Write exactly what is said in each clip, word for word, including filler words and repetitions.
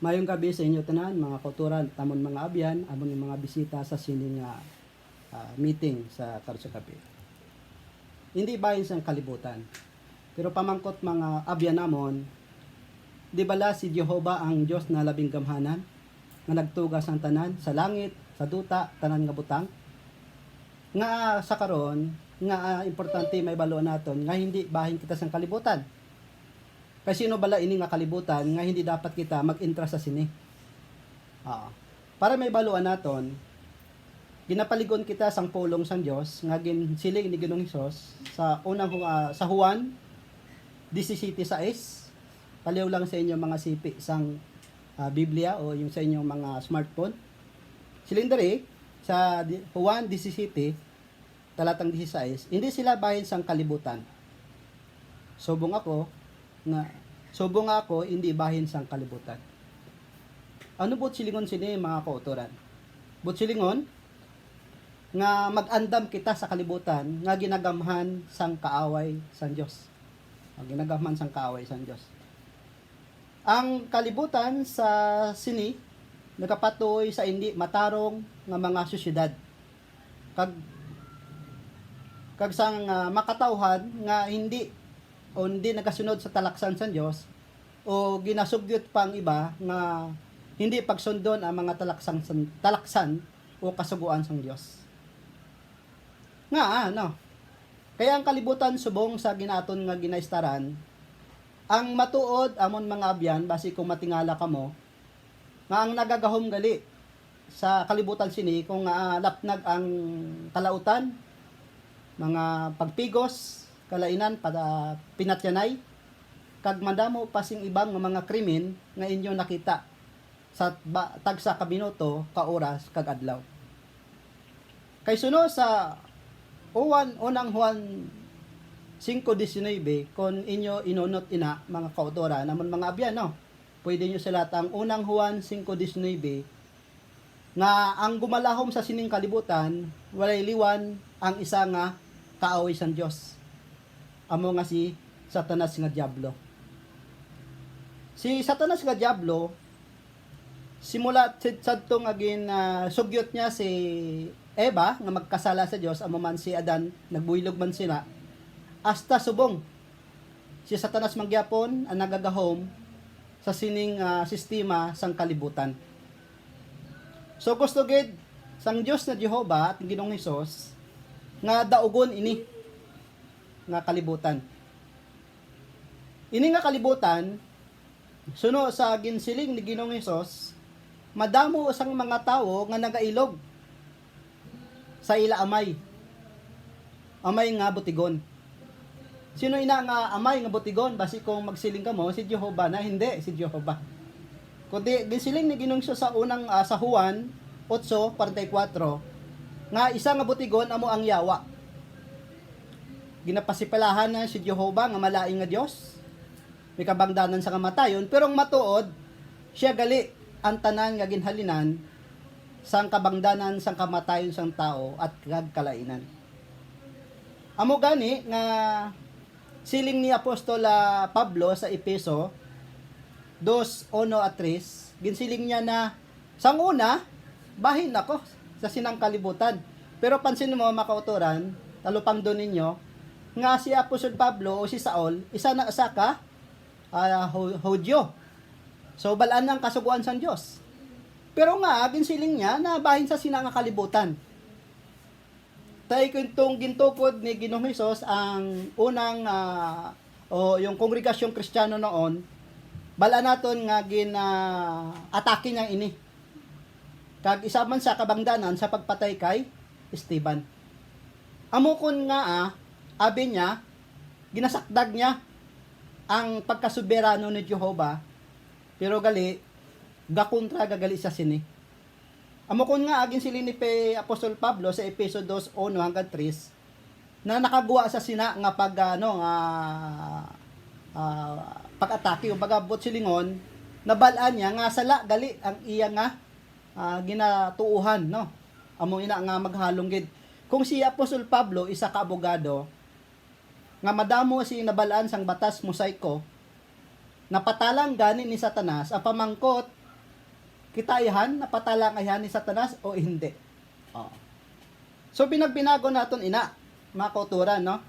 Mayong gabi sa inyo tanan, mga kautoran, amon mga abyan, amon nga mga bisita sa sini nga, ah, meeting sa karon sa gabi. Hindi bahin sang kalibutan. Pero pamangkot, mga abyan namon, di bala si Jehovah ang Dios na labing gamhanan, nga nagtuga sang tanan, sa langit, sa duta, tanan nga butang? Nga sa karon, nga, ah, importante maibalo naton nga hindi bahin kita sang kalibutan. Kay sino bala ini nga kalibutan nga hindi dapat kita mag-entra sa sini? Ah, para maibaluan naton, ginapalig-on kita sang pulong sang Dios nga ginsiling ni Ginoong Hesus sa unang Ju-, ah, sa Juan disisete sais. Paliw lang sa inyo mga sipi sang, ah, Biblia o yung sa inyong mga smartphone. Siling diri sa di-, Juan disisete, talatang disisais, "Hindi sila bahin sang kalibutan. Subong ako nga, subong nga ako hindi bahin sang kalibutan." Ano buot silingon sini, mga kautoran? Buot silingon nga mag-andam kita sa kalibutan nga ginagamhan sang kaaway sang Dios. Ang ginagamhan sang kaaway sang Dios. Ang kalibutan sa sini nagapatuoy sa indi matarong nga mga sosyedad, kag, kag sang, ah, makatawhan nga hindi o hindi nagasunod sa talaksan sang Dios, o ginasugyot pa ang iba nga hindi pagsundon ang mga talaksan, talaksan o kasugoan sang Dios. Nga, ano? Kaya ang kalibutan subong sa ginaton nga ginaistaran, ang matuod, amon mga abyan, basi kung matingala kamo, nga ang nagagahom gali sa kalibutan sini, kung, ah, lapnag ang kalautan, mga pagpigos, kalainan, pada pinatyanay, kag madamo pa sing iban nga mga krimen nga inyo nakita sa ba, tagsa ka minuto, ka oras, kag adlaw. Kay suno sa Juan, unang Juan singko diecinuebe, kon inyo inunot ina, mga kautoran, amon mga abyan, no? Pwede nyo silat ang unang Juan singko diecinuebe, nga ang gumalahom sa sining kalibutan, walay liwan ang isa nga kaaway sang Dios, amo nga si Satanas nga Diablo. Si Satanas nga Diablo, simula sad-, sadto nga gin, ah, sugyot niya si Eva nga magkasala sa Dios, amo man si Adan, nagbuylog man sila, hasta subong si Satanas man gyapon ang nagagahom sa sining, ah, sistema sang kalibutan. So, gusto gid sang Dios na Jehovah at Ginoong Hesus nga daugon ini nga kalibutan. Ini nga kalibutan, suno sa ginsiling ni Ginoong Hesus, madamo sang mga tawo nga nagailog sa ila amay, amay nga butigon. Sino ina nga amay nga butigon? Basi kung magsiling kamo, si Jehovah na, hindi si Jehovah. Kundi ginsiling ni Ginoong Hesus sa unang, ah, sa Juan otso kuwarenta y kuwatro, nga isa nga butigon amo ang Yawa. Ginapasipilahan na si Jehovah nga malain nga Dios, may kabangdanan sa kamatayon, pero ang matuod, siya gali ang tanan nga ginhalinan sang kabangdanan sang kamatayon sang tawo at kag kalainan. Amo gani nga siling ni Apostol, ah, Pablo sa Efeso dos, uno at tres, ginsiling niya na, "Sang una, bahin ako sa sinang kalibutan." Pero pansin mo, mga kautoran, talupangdon ninyo, nga si Apostol Pablo o si Saul, isa na sa ka, ah, Hu-, Hudyo. So, balaan ang kasugoan sang Dios. Pero nga, ginsiling niya na bahin sa sina nga kalibutan. Tay kung tung gintukod ni Ginoong Hesus ang unang, ah, o yung kongregasyong Kristiyano noon, balaan naton nga gin, ah, atake niya ini. Kag isa man sa kabangdanan sa pagpatay kay Esteban. Amo kon nga, ah, abi niya, ginasakdag niya ang pagkasoberano ni Jehovah, pero gali, gakontra gagali siya sini. Amo kon nga, ginsiling ni Pe-, Apostol Pablo sa Efeso dos, uno hanggang tres, na nakagwa sa sina nga pag, ano, nga, ah, pag-atake, o baga, buot silingon, nabal-an niya nga sala gali ang iya nga, ah, ginatuohan, no? Amo ina nga maghalong gid. Kung si Apostol Pablo isa ka abogado, nga madamo sing nabal-an sang batas Mosaico, napatalang gani ni Satanas ang pamangkot kita ayhan, napatalang ayhan ni Satanas o hindi? Oh. So, binagbinagon naton ina, mga kauturan, no?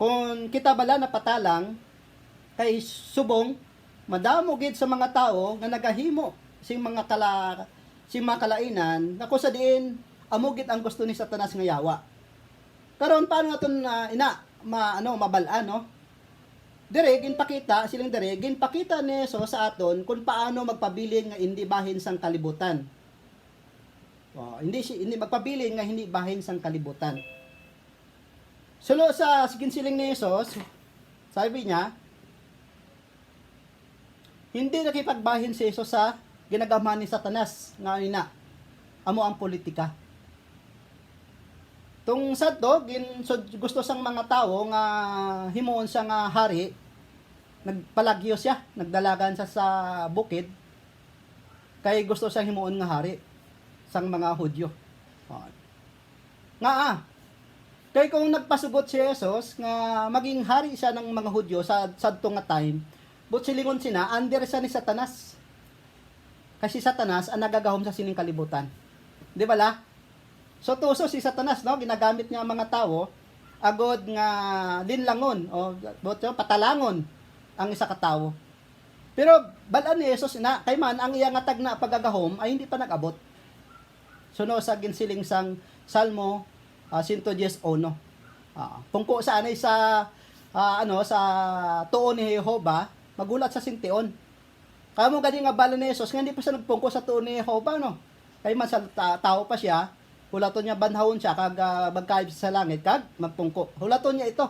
Kung kita bala napatalang, kay subong, madamo gid sa mga tawo nga nagahimo sing mga kala-, sing mga kalainan, nga kung sa diin, amo gid ang gusto ni Satanas nga yawa. Karon, paano naton, ah, ina, ma-, ano, mabal-an, no? Dire, ginpakita, siling dire, ginpakita ni Jesus sa aton kung paano magpabilin nga indi bahin sang kalibutan. Oh, hindi si, hindi magpabilin nga hindi bahin sang kalibutan. Suno sa ginsiling ni Jesus, sabi niya, hindi nakipagbahin si Jesus sa ginagamhan ni Satanas nga ina, amo ang politika. Tong sadto, gin-, so, gusto sang mga tawo nga himuon siya nga hari, nagpalagyo siya, nagdalagan siya sa bukid, kay gusto siya himuon nga hari sang mga Hudyo. Oh. Nga, ah, kay kung nagpasugot si Jesus nga maging hari siya ng mga Hudyo sa sadto nga time, but silingon sina, under siya ni Satanas. Kay si Satanas ang nagagahom sa sining kalibutan. Di bala? So, tuso si Satanas, no? Ginagamit niya ang mga tawo agod nga linlangon o, o patalangon ang isa ka tawo. Pero bal-an ni Jesus na, kay man ang iya nga tagna pagagahom ay hindi pa nag-abot. Suno sa ginsiling sang Salmo, ah, sento diyes uno. Ah, pungko sa anay sa, ah, ano, sa tuo ni Jehovah, maghulat sa sing tion. Kamo gani nga bal-an ni Jesus nga hindi pa siya nagpungko sa tuo ni Jehovah, no? Kay man sa ta-, tawo pa siya, hulaton niya banhawon siya kag, ah, magkayod sa langit kag magpungko. Hulaton niya ito.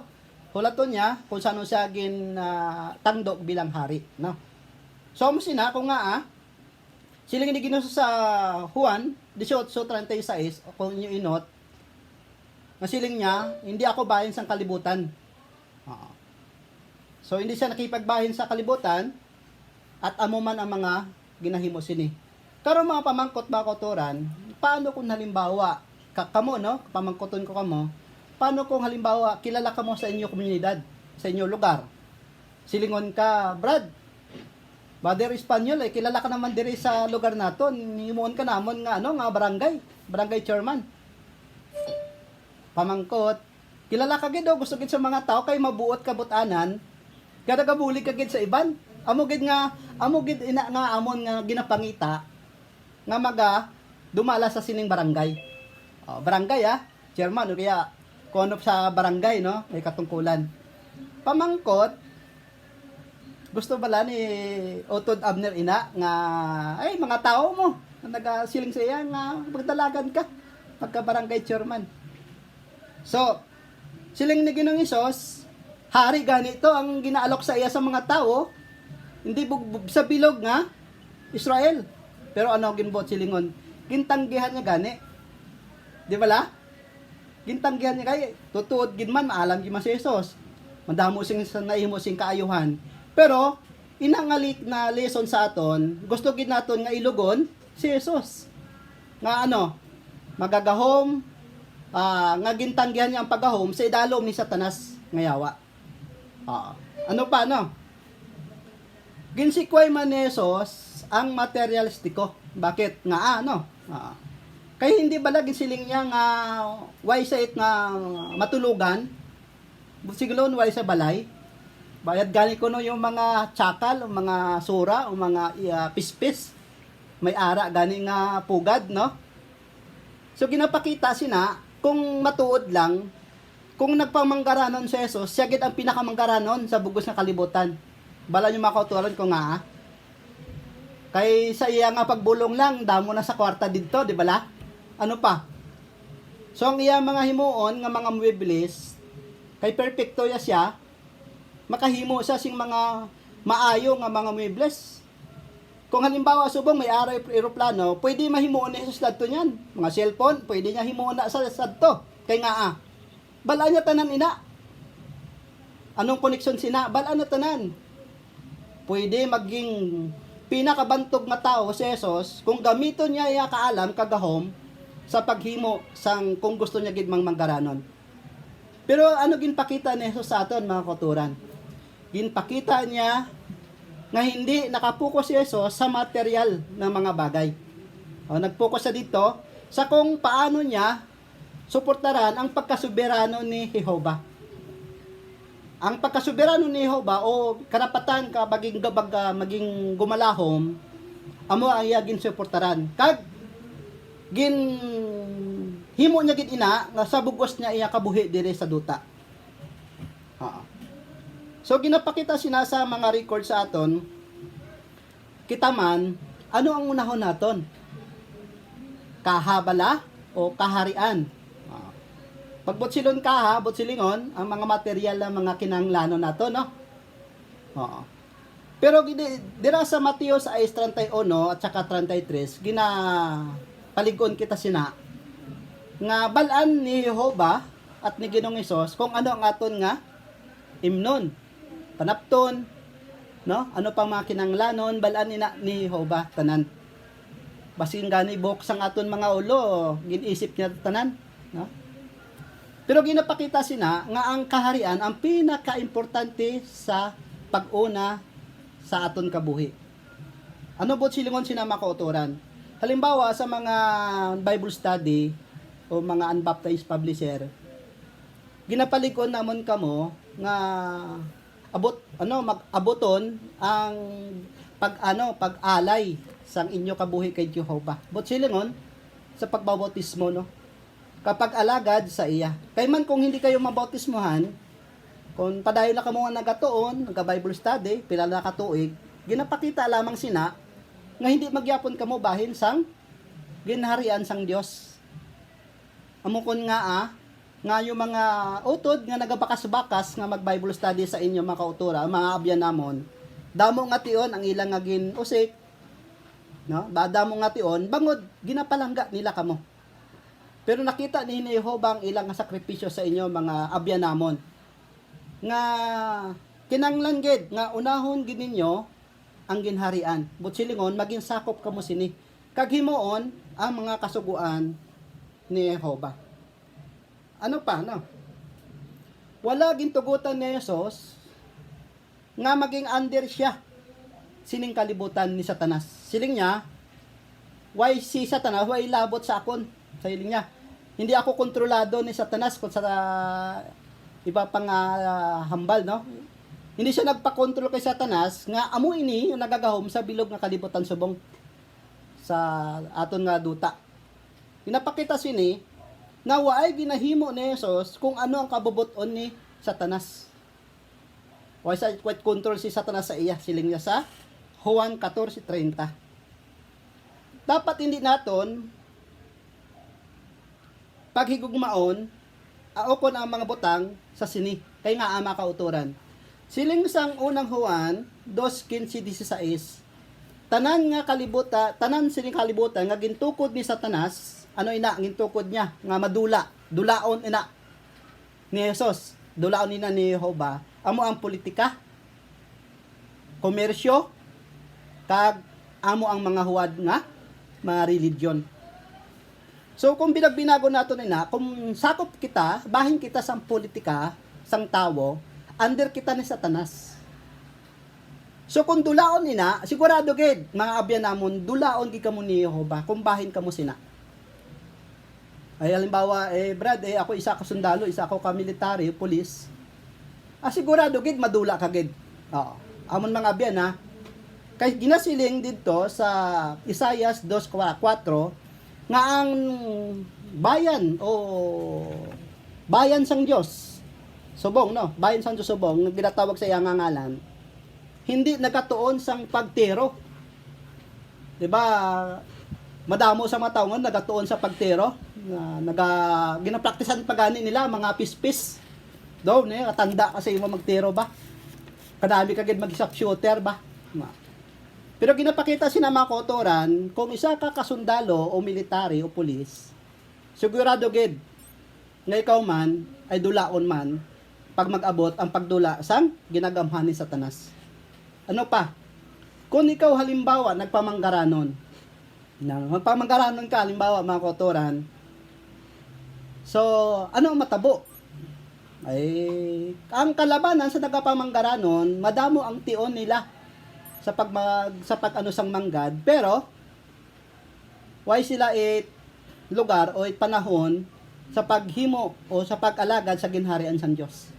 Hulaton niya kung sano siya gin, ah, tangdo bilang hari, no? So, amo sina, kung nga, ah, siling ni Ginoo sa Juan dieciocho treinta y seis, kung inyo inot, nga siling niya, "Hindi ako bahin sang kalibutan." Oo. So, hindi siya nakipagbahin sa kalibutan, at amo man ang mga ginahimo sini. Karon, mga pamangkot, mga kautoran, paano kung halimbawa, ka-, kamo, no? Pamangkoton ko kamo, paano kung halimbawa, kilala kamo sa inyo komunidad, sa inyo lugar? Silingon ka, "Brad, Brother Espanyol, eh, kilala ka naman diri sa lugar naton. Himuon ka namon nga, ano, nga barangay, barangay chairman." Pamangkot, kilala ka gid, oh, gusto gid sa mga tao kay mabuot ka but-anan, kaya nagabulig ka gid sa iban. Amo gid nga, amo gid ina nga amon nga ginapangita nga maga dumala sa sining barangay. Oh, barangay, ah, chairman o kaya kung ano sa barangay, no, may katungkulan. Pamangkot, gusto bala ni Utod Abner ina nga, ay, mga tao mo, nga nagasiling sa iya nga magdalagan ka pagka barangay chairman. So, siling ni Ginoong Hesus, hari gani to ang ginaalok sa iya sa mga tawo, hindi bug-, bug-, sa bilog nga Israel. Pero ano ginbuot silingon? Gintanggihan niya gani. Di bala? Gintanggihan niya kay tutuod gid man, maalam gid man si Jesus. Madamo sing sa nahimo sing kaayuhan. Pero ina nga li-, na lesson sa aton, gusto gid naton nga ilugon si Jesus. Nga ano, magagahom, ah, nga gintanggihan niya ang pagahom sa idalom ni Satanas nga yawa. Ah, ano pa, no? Ginsikway man ni Jesus ang materialistiko. Bakit? Nga, ah, ano? Ah, kay hindi bala ginsiling niya nga way sa it nga matulogan, siglon way sa balay. Bayad gani kuno yung mga tsakal, o mga sura, o mga, ah, pispis. May ara gani nga pugad, no? So, ginapakita sina, kung matuod lang, kung nagpamanggaranon si Jesus, siya gid ang pinakamanggaranon sa bugos nga kalibutan. Bala niyo, mga kauturan, ko nga, ah. Kay sa iya nga pagbulong lang, damo na sa kwarta didto, di bala? Ano pa? So, ang iya mga himuon nga mga muebles, kay perpekto ya siya, makahimo siya sing mga maayo nga mga muebles. Kung halimbawa, subong may ara eroplano, pwede mahimuon ni Jesus dadto niyan. Mga cellphone, pwede niya himuon na sa sadto. Kay nga, ah, bal-an niya tanan ina. Anong koneksyon sina? Bal-an na tanan. Pwede maging pinakabantog nga tawo si Jesus kung gamiton niya iya kaalam kagahom sa paghimo sang kung gusto niya gid mang manggaranon. Pero ano ginpakita ni Jesus sa aton, mga kauturan? Ginpakita niya nga hindi nakapokus si Jesus sa material na mga bagay. O, nag-focus siya dito sa kung paano niya suportaran ang pagkasoberano ni Jehovah. Ang pagkasoberano ni Jehovah o karapatan ka maging gabag-, ah, maging gumalahom, amo ang iya ginsuportaran. Kag ginhimo niya gid ina nga sa bug-os niya iya kabuhi diri sa duta. Ha. So, ginapakita sina sa mga record sa aton, kita man, ano ang unahon naton? Kaha bala o kaharian? Ah. Pag butsilon kaha, butsilingon, ang mga material na mga kinahanglanon nato, no? Oo. Pero gini-, dira sa Mateo sais treinta y uno at saka treinta y tres, ginapalig-on kita sina nga bal-an ni Jehovah at ni Ginoong Hesus kung ano ang aton nga imnon, panapton, no? Ano pang mga kinahanglanon, bal-an ina ni Jehovah tanan. Basin gani buhok sang aton mga ulo, gin-isip niya tanan, no? Pero ginapakita sina nga ang kaharian ang pinakaimportante sa pag-una sa aton kabuhi. Ano buot silingon sina mga kautoran? Halimbawa, sa mga Bible study o mga unbaptized publisher, ginapalig-on namon kamo nga abot, ano, mag-, abuton ang pag, ano, pag-alay sang inyo kabuhi kay Jehovah. Buot silingon, sa pagbautismo, no? Kapag alagad sa iya. Kay man kung hindi kayo mabautismohan, kung padayon na kamo nga nagatuon, nag-Bible study, pila na ka tuig, ginapakita lamang sina nga hindi magyapon kamo bahin sang ginharian sang Dios. Amo kon nga, ah, nga yung mga utod nga nagabakas-bakas nga mag-Bible study sa inyo, mga kautora, mga abyan namon, damo nga tion ang ilang nga gin-usik, no? Ba, damo nga tion, bangod ginapalangga nila kamo. Pero nakita ni Jehovah ang ilang nga sakripisyo sa inyo, mga abyan namon, nga kinanglan gid nga unahon gid ninyo ang ginharian. Buot silingon, maging sakop kamo sini, kag himuon ang mga kasugoan ni Jehovah. Ano pa, no? Wala gintugutan ni Jesus nga maging under siya sining kalibutan ni Satanas. Siling niya, "Way si Satanas, way labot sa akon." Siling niya, "Hindi ako kontrolado ni Satanas," kung sa iba pa nga, ah, hambal, no? Hindi siya nagpakontrol kay Satanas nga amo ini yung nagagahom sa bilog nga kalibutan subong sa aton nga duta. Ginapakita sini na waay ginahimo ni Jesus kung ano ang kabubot-on ni Satanas. Wa sa quite control si Satanas sa iya, siling niya sa Juan catorce treinta. Dapat hindi naton paghigugmaon, ah, ukon ang mga butang sa sini, kay nga ang mga kauturan. Siling sang unang Juan dos quince dieciséis, tanan nga kalibuta-, tanan sining kalibutan nga gintukod ni Satanas, ano ina, gintukod niya nga madula, dulaon ina ni Jesus, dulaon ina ni Jehovah, amo ang politika, komersyo, kag amo ang mga huwad nga mga religion. So, kung binagbinagon nato nina, kung sakop kita, bahin kita sang politika sang tawo, under kita ni Satanas. So, kung dulaon nina, sigurado gid, mga abyan namon, dulaon gid kamo ni Jehovah kung bahin kamo sina. Ay, halimbawa, eh, Brad, eh, ako isa ka sundalo, isa ako ka military, pulis. Ah, sigurado gid, madula ka gid. Oo. Amon mga abyan, ha? Kay ginasiling didto sa Isaias dos kuwatro nga ang bayan o bayan sang Dios, subong, no? Bayan sang Dios subong, nga ginatawag sa iya nga ngalan, hindi nagatuon sang pagtiro. Di ba? Madamo sa mga tawo nga nagatuon sa pagtiro. Nga naga-, ginapraktisan pa gani nila, mga pispis. Daw, ni, katanda ka sa imo magtiro ba? Kadami ka gid mag-sharpshooter ba? Ma-, pero ginapakita sina mga kautoran, kung isa ka kasundalo o military o pulis, sigurado gid nga ikaw man ay dulaon man pag mag-abot ang pagdula sang ginagamhan ni Satanas. Ano pa? Kung ikaw, halimbawa, nagpamanggaranon, na, magpamanggaranon ka, halimbawa, mga kautoran, so, ano ang matabo? Ay, ang kalabanan sa nagapamanggaranon, madamo ang tion nila. sa pagmag-, sa pag-ano sang manggad, pero way sila it lugar o it panahon sa paghimo o sa pag-alagad sa ginharian sang Dios.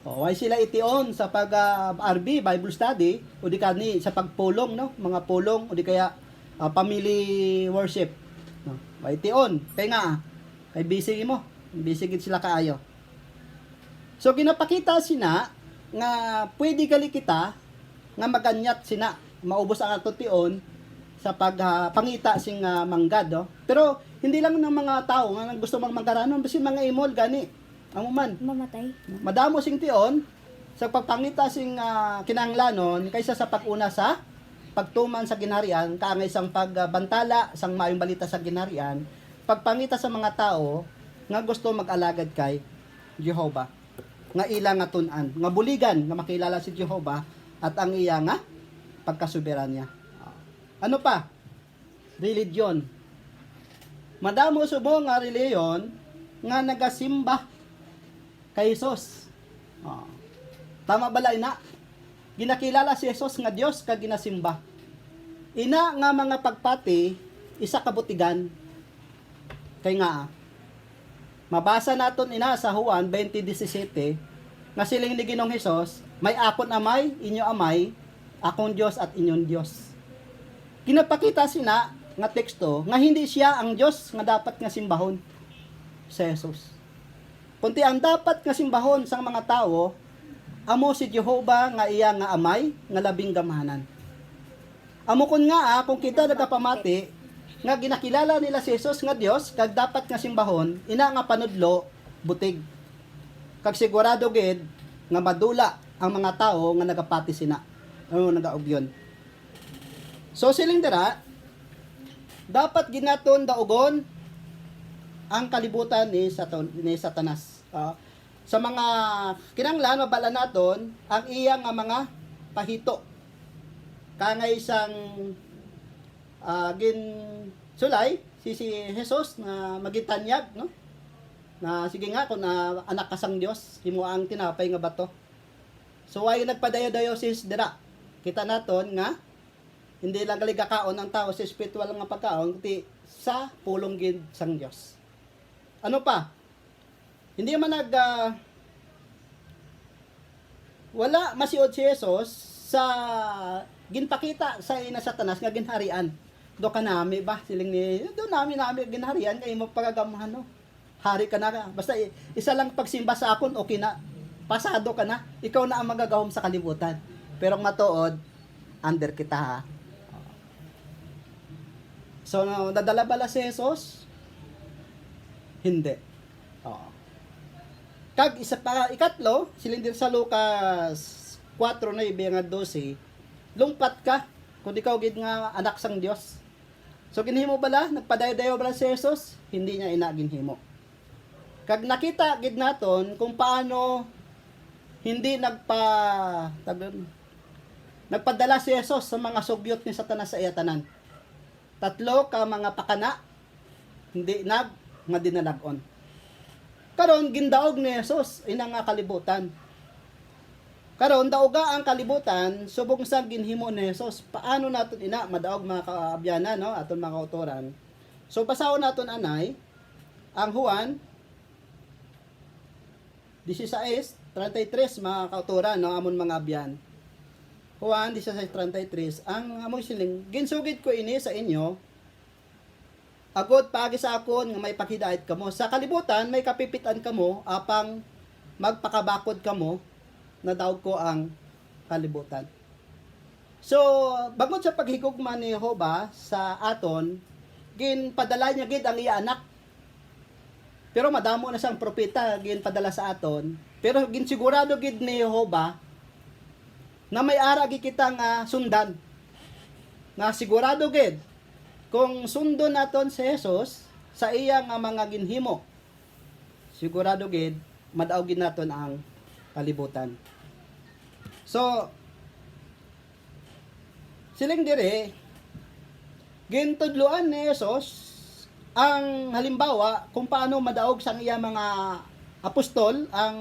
O, way sila ition sa pag, ah, R B, Bible study, o di kani sa pagpulong, no? Mga pulong, o di kaya, ah, family worship. No? Way ition. Kay nga, kay busy mo. Busy gid sila kaayo. So, ginapakita sina nga pwede gali kita nga maganyat sina, maubos ang ato tion sa pag, ah, pangita sing, ah, manggad, no? Pero hindi lang ng mga tao nga gusto mang magaranon, basi mga imol gani. Amo man. Mamatay. Madamo sing tion sa pagpangita sing, ah, kinahanglanon kaysa sa pag-una sa pagtuman sa ginharian, kaangay sang pagbantala sang maayong balita sa ginharian, pagpangita sa mga tawo nga gusto mag-alagad kay Jehovah, nga ila nga tun-an, nga buligan nga makilala si Jehovah at ang iya nga pagkasoberanya. Ano pa? Religion. Madamo subong nga relihiyon nga nagasimba kay Jesus. Oh. Tama bala ina? Ginakilala si Jesus nga Dios kag ginasimba. Ina nga mga pagpati, isa ka butigan. Kay nga, mabasa naton ina sa Juan twenty disisete, nga siling ni Ginoong Hesus, "May akon Amay, inyo Amay, akong Dios at inyong Dios." Ginapakita sina nga teksto nga hindi siya ang Dios nga dapat nga simbahon sa Jesus. Kundi ang dapat nga simbahon sang mga tawo amo si Jehovah nga iya nga Amay nga labing gamhanan. Amo kon nga, ah, kung kita nagapamati nga ginakilala nila si Jesus nga Dios kag dapat nga simbahon, ina nga panudlo butig. Kag sigurado gid nga madula ang mga tawo nga nagapati sina, ano, nagaugyon. So, siling dira, dapat gid naton daugon ang kalibutan ni Satan-, ni Satanas. Ah, sa mga kinahanglan, mabal-an naton ang iya nga mga pahito. Kangay sang, ah, ginsulay si, si Jesus na magintanyag, no? Na, "Sige nga, kung, ah, anak ka sang Dios, himoa ang tinapay nga bato." So, way nagpadayaw-dayaw si Jesus dira. Kita naton nga hindi lang gali gakaon ang tawo sa espiritual nga pagkaon, kundi sa pulong gid sang Dios. Ano pa? Hindi man nag, ah, wala masiod si Jesus sa ginpakita sa ina Satanas nga ginharian. "Do ka nami ba?" siling ni, "Do nami, nami ginharian kay imo pagagamhan, no? Hari ka na. Basta i-, isa lang pagsimba sa akon, okay na. Pasado ka na. Ikaw na ang magagahom sa kalibutan. Pero ang matuod, under kita, ha." So, nadala bala si Jesus? Hindi. Oo. Kag isa pa, ikatlo, siling diri sa Lucas four nine nga doce, "Lungpat ka, kung ikaw gid nga anak sang Dios." So, ginhimo bala, nagpadayaw-dayaw bala si Jesus? Hindi niya ina ginhimo. Kag nakita gid naton kung paano hindi nagpa-, tag-, nagpadala si Jesus sa mga sugyot ni Satanas sa iya tanan. Tatlo ka mga pakana, hindi nag-, nga dinalag-on. Karon, gindaog ni Jesus ina nga kalibutan. Karon, dauga ang kalibutan subong sa ginhimo ni Jesus. Paano naton ina madaog, mga kaabyanan, no? Aton mga kautoran. So, basahon naton anay ang Juan dieciséis treinta y tres, mga kautoran, no? Amon mga abyan. Juan dieciséis treinta y tres, ang among siling, "Ginsugid ko ini sa inyo, agod paagi sa akon nga may paghidait kamo. Sa kalibutan may kapipit-an kamo, apang magpakabakod kamo, nadaog ko ang kalibutan." So, bangod sa paghigugma ni Jehovah sa aton, ginpadala niya gid ang iya anak. Pero madamo na sang propeta ginpadala sa aton, pero ginsigurado gid ni Jehovah na may ara gid kita nga sundan. Nga sigurado gid, kung sundon naton si Jesus sa iya nga mga ginhimo, sigurado gid, madaog gid naton ang kalibutan. So, siling diri, gintudloan ni Jesus ang halimbawa kung paano madaog sang iya mga apostol ang,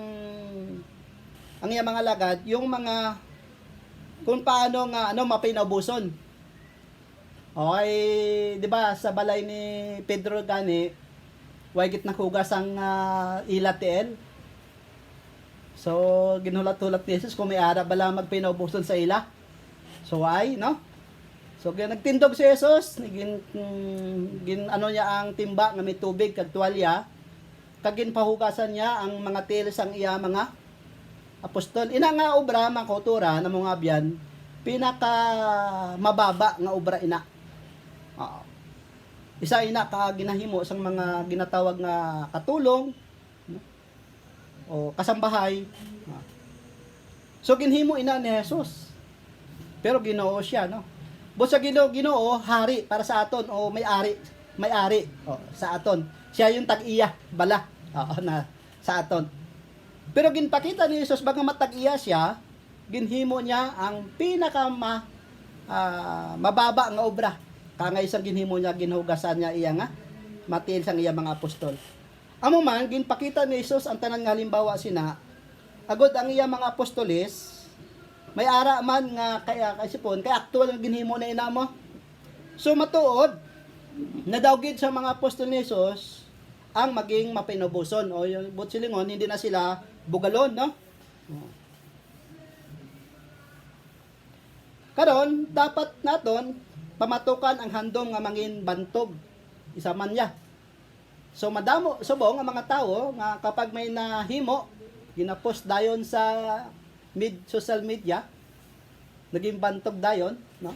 ang iya mga lagad, yung mga kung paano nga, ano, mapinaubuson. Okay, di ba, sa balay ni Pedro gani, way gid naghugas ang, ah, ila tiil. So, ginhulat-hulat ni Jesus kung may ara bala magpinaubuson sa ila. So, why, no? So, gin-, nagtindog si Jesus, gin-, mm, gin-, ano niya ang timba nga may tubig kag tuwalya, kag ginpahugasan niya ang mga tiil sang iya mga apostol. Ina nga obra, mga kauturan, amo nga abyan, pinaka mababa nga obra ina. Oo. Isa ina ka ginahimo sang mga ginatawag nga katulong, no? O kasambahay. Ah. So, ginhimo ina ni Jesus. Pero Ginoo siya, no? But sa Ginoo, Ginoo, hari para sa aton, o may ari, may ari, o, sa aton. Siya yung tag-iya, bala, oo, na sa aton. Pero ginpakita ni Jesus, bagamat tag-iya siya, ginhimo niya ang pinaka ma-, ah, mababa nga obra. Kangay sang ginhimo niya, ginhugasan niya iya nga matiil sang iya mga apostol. Amo man, ginpakita ni Jesus ang tanan nga halimbawa sina, agod ang iya mga apostoles, may ara man nga kaya, kay sipon, kay aktual nga ginhimo na ina mo. So, matuod, nadaw gid sa mga apostol ni Jesus ang maging mapainuboson. O, yung buot silingon, hindi na sila bugalon, no? O. Karon, dapat naton pamatukan ang handom nga mangin bantog. Isa man niya. So, madamo subong ang mga tawo nga kapag may nahimo, ginapost dayon sa mid-, social media, naging bantog dayon, no?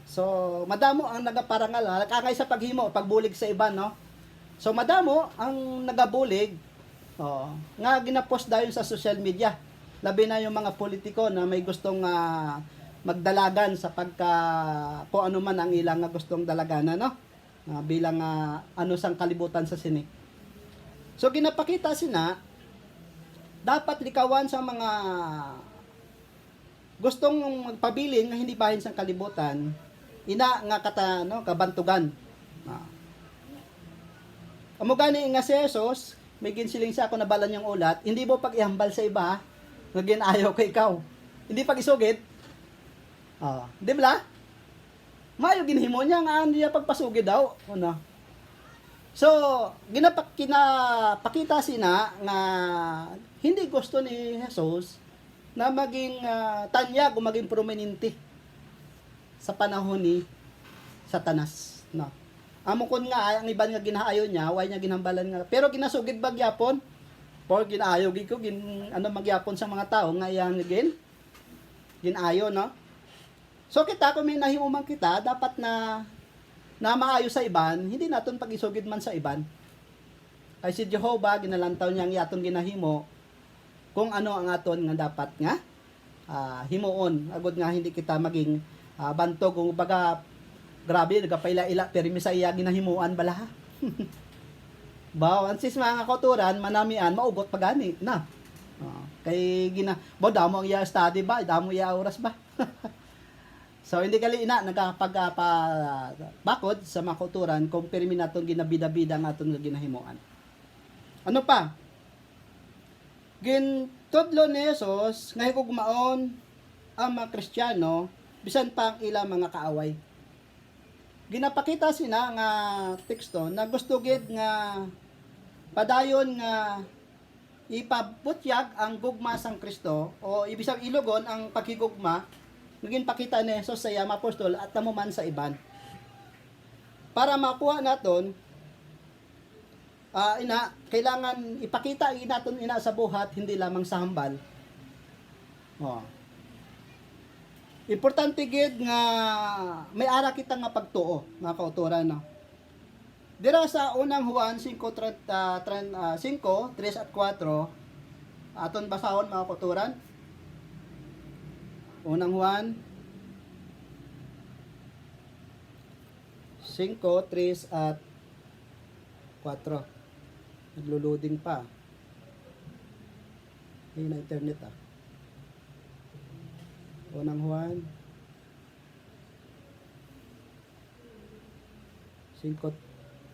So, madamo ang nagaparangal, ha, kangay sa paghimo, pagbulig sa iban, no? So, madamo ang nagabulig, oo, nga ginapost dayon sa social media. Labi na yung mga politiko na may gustong, ah, magdalagan sa pagka, kung ano man ang ilang nga gustong dalaganan, no? Ah, bilang, ah, ano sang kalibutan sa sini. So, ginapakita sina, dapat likawan sa mga gustong magpabilin nga hindi bahin sang kalibutan, ina nga kata-, no, kabantugan. Ah. Amo gani nga si Jesus, may ginsiling siya, "Ako nabalan yung ulat, hindi mo pag-ihambal sa iba, ha, nga ginayo ko ikaw." Hindi pag-isugid. Ah, di ba? Maayo ginhimo niya nga ano niya pagpasugi daw, ano. So, ginapak-, ginapakita sina nga hindi gusto ni Jesus na maging, ah, tanyag o maging prominente sa panahon ni Satanas, no. Amo kon nga ang iban nga ginaayo niya, way niya ginhambalan nga, pero ginasugid ba gyapon? Or ginaayo gid ko, gin-, ano man gyapon sa mga tawo nga iyang gin-, gin-ayo, no? So, kita, kung may nahimo man kita, dapat na, na maayo sa iban, hindi naton pag-isugid man sa iban. Kay si Jehovah, ginalantaw niya ang aton ginahimo, kung ano ang aton nga dapat nga, ah, himuon, agod nga hindi kita maging, ah, bantog, kung baga, grabe, nagapaila-ila, pero mi sa iya ginahimuan bala, ha? Baw, ang sis mga kauturan, manamian, maugot pa gani na. Ah, kay gina-, baw, damo ang iya study ba, damo iya oras ba? So, hindi gali ina nagapag-, ah, pa-, bakod sa mga kauturan kung pirmi naton ginabida-bida ang aton nga ginahimuan. Ano pa? Gintudlo ni Jesus nga higugmaon ang mga Kristiyano bisan pa ang ilang mga kaaway. Ginapakita sina nga teksto na gusto gid nga padayon nga ipabutyag ang gugma sang Kristo, o ibisag ilogon ang paghigugma nga ginpakita ni Jesus sa iya mga apostol at amo man sa iban. Para makuha naton, ah, ina, kailangan ipakita gid naton ina sa buhat, hindi lamang sa hambal. Oh. Importante gid nga may ara kita nga pagtuo, mga kauturan, no? Dira sa unang Juan singko, tren-, ah, tren-, ah, singko, tres at kuwatro, aton basahon, mga kauturan. Unang Juan singko, tres at kuwatro. Naglo-loading pa. Ayun na internet, ah. Unang Juan singko,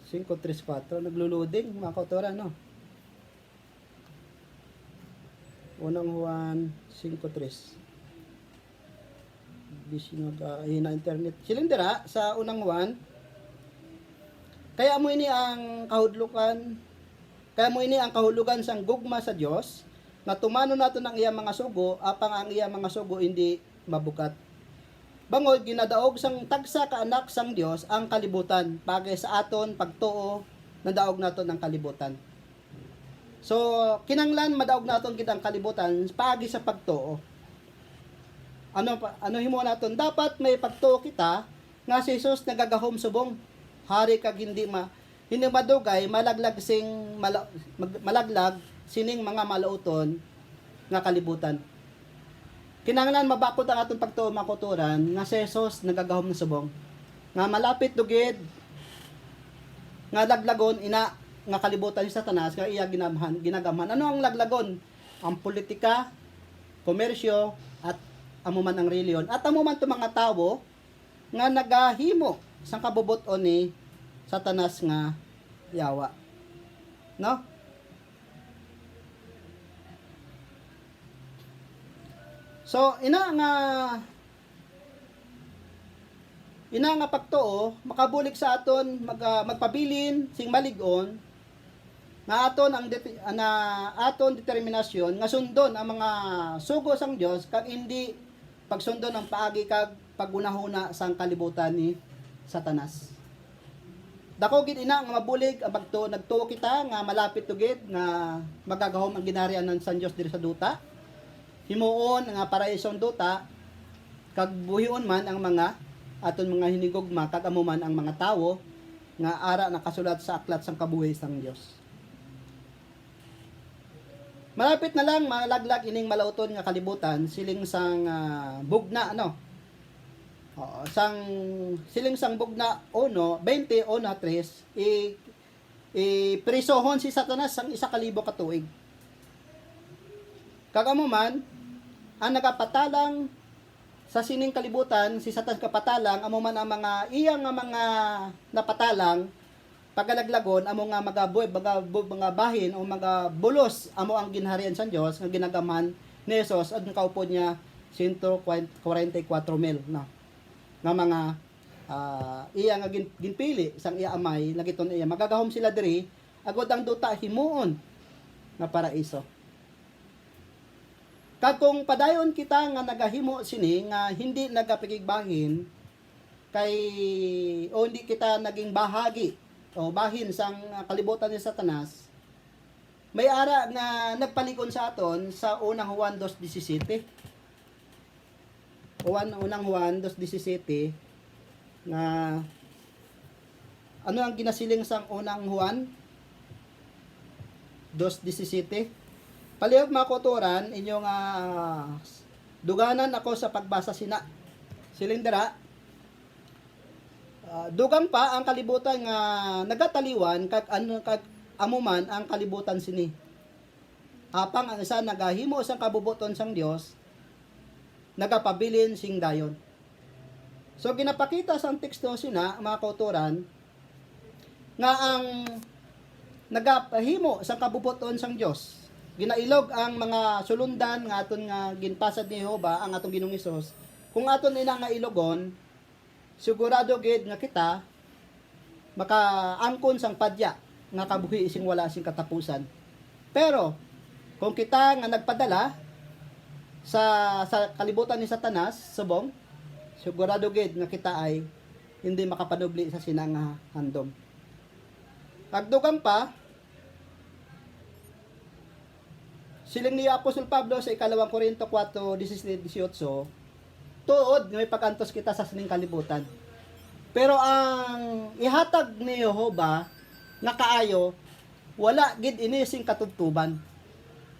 singko tres kuwatro. Naglo-loading, mga kauturan, no? Unang Juan singko tres. Busy nga, ah, hina internet. Siling dira sa unang Juan, kaya amo ini ang kahudlukan, kaya amo ini ang kahulogan sang gugma sa Dios, nga tumanon naton ang iya mga sugo, apang ang iya mga sugo hindi mabukat. Bangod ginadaog sang tagsa ka anak sang Dios ang kalibutan, paagi sa aton pagtuo, nadaog naton ang kalibutan. So, kinahanglan madaog naton gid ang kalibutan paagi sa pagtuo. Ano pa, ano himo naton? Dapat may pagtuo kita nga si Jesus nagagahom subong hari kag hindi ma-, hindi madugay malaglag sing mala-, mag-, malaglag sining mga malauton nga kalibutan. Kinahanglan mabakod ang aton pagtuo, mga kauturan, nga si Jesus nagagahom na subong, nga malapit dugid nga laglagon ina nga kalibutan ni Satanas nga iya ginamhan, ginagamhan. Ano ang laglagon? Ang politika, komersyo, at amo man ang reliyon, at amo man to mga tawo nga nagahimo sang kabubot-on ni Satanas nga yawa. No? So, ina nga, ina nga pagtuo makabulig sa aton mag-, ah, magpabilin sing malig-on nga aton ang deti-, na aton determinasyon nga sundon ang mga sugo sang Dios kag indi pagsundon ang paagi kag paghunahuna sang kalibutan ni Satanas. Dako gid ina nga mabulig ang pagtuo, nagtuo kita nga malapit to gid nga magagahom ang ginharian sang Dios diri sa duta. Himuon nga paraiso ang duta, kag buhion man ang mga aton mga hinigugma, kag amo man ang mga tawo nga ara nakasulat sa aklat sang kabuhi sang Dios. Malapit na lang malaglag ining malauton nga kalibutan, siling sang, ah, bugna, ano? Oo, sang, siling sang bugna uno, twenty, uno, tres, i-, iprisohon si Satanas sang isa ka libo ka tuig. Kag amo man, ang nagapatalang sa sining kalibutan, si Satanas kapatalang, amo man ang mga iya nga mga napatalang, pagalaglagon, amo nga mga bu-, mga bu-, mga bahin o mga bulos, amo ang ginharian sang Dios nga ginagamhan ni Jesus, ang kaupod niya, sento kwarenta y kuwatro mil, no? Nga mga, ah, iya nga gin-, ginpili sang iya Amay, nagiton iya, magagahom sila diri, agod ang duta himuon nga paraiso. Kag kung padayon kita nga nagahimo sini nga hindi nagapakigbahin kay, o hindi kita naging bahagi o bahin sang kalibutan ni Satanas, may ara nga nagpalig-on sa aton sa unang Juan dos disisete. Juan, unang Juan dos disisete, nga ano ang ginasiling sang unang Juan dos disisete? Palihog, mga kauturan, inyo nga duganan ako sa pagbasa sina. Siling dira, ah, dugang pa ang kalibutan nga nagataliwan, kag ano, kag amo man ang kalibutan sini. Apang ang isa nagahimo sang kabubuton sang Dios, nagapabilin sing dayon. So, ginapakita sang teksto sina, mga kauturan, nga ang nagapahimo sang kabubuton sang Dios, ginailog ang mga sulundan nga aton nga ginpasad ni Jehovah, ang atong Ginoong Hesus. Kung aton ina nga ilogon, sigurado gid nga kita makaangkon sang padya nga kabuhi sing wala sing katapusan. Pero kung kita nga nagpadala sa, sa kalibutan ni Satanas, subong, sigurado gid nga kita ay hindi makapanubli sa sina nga handom. Pagdugang pa, siling ni Apostol Pablo sa ikalawang Corinto kuwatro, disisiete, disiotso, tuod nga may pag-antos kita sa sining kalibutan. Pero ang ihatag ni Jehovah nga kaayo, wala gid ini sing katubtoban.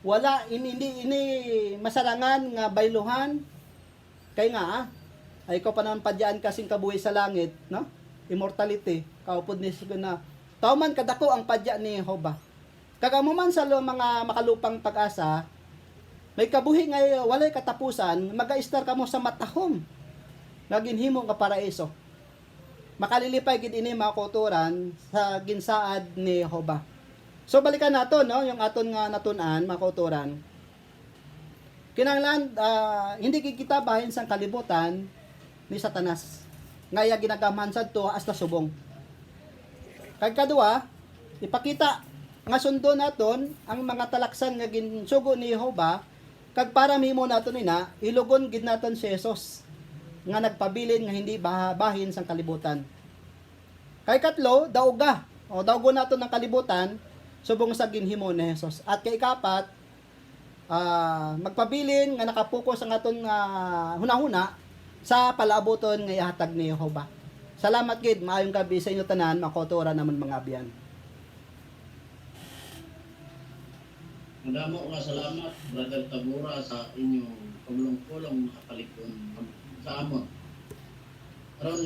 Wala ini, hindi ini masarangan nga bayluhan, kay nga, ah, ay ikaw pa naman padyaan ka sing kabuhi sa langit, no? Immortality, kaupod ni Sigon na, tao man kadako ang padya ni Jehovah. Kag amo man sa lo-, mga makalupang pag-asa, may kabuhi nga walay katapusan, mag-a-estar kamo sa matahom nga ginhimo nga paraiso. Makalilipay gid ini, mga kauturan, sa ginsaad ni Jehovah. So, balikan nato, no, yung aton nga natun-an, mga kauturan. Kinahanglan, ah, hindi gid kita bahin sang kalibutan, ni Satanas, nga iya ginagamhan sadto hasta subong. Kag kadua, ipakita nga sundon naton ang mga talaksan nga ginsugo ni Jehovah, kag para mahimo naton ina, ilugon gid naton si Jesus nga nagpabilin nga hindi baha-, bahin sang kalibutan. Kay katlo, dauga o daugon naton ang kalibutan subong sa ginhimo ni Jesus. At kay ikapat, ah, magpabilin nga nakapokus ang aton nga hunahuna sa palaabuton nga ihatag ni Jehovah. Salamat gid, maayong gabi sa inyo tanan, mga kauturan namon, mga abyan. Madamo nga salamat, Brother Tabora, sa inyong pagpulong-pulong nga kapalig-on sa amon. Karon,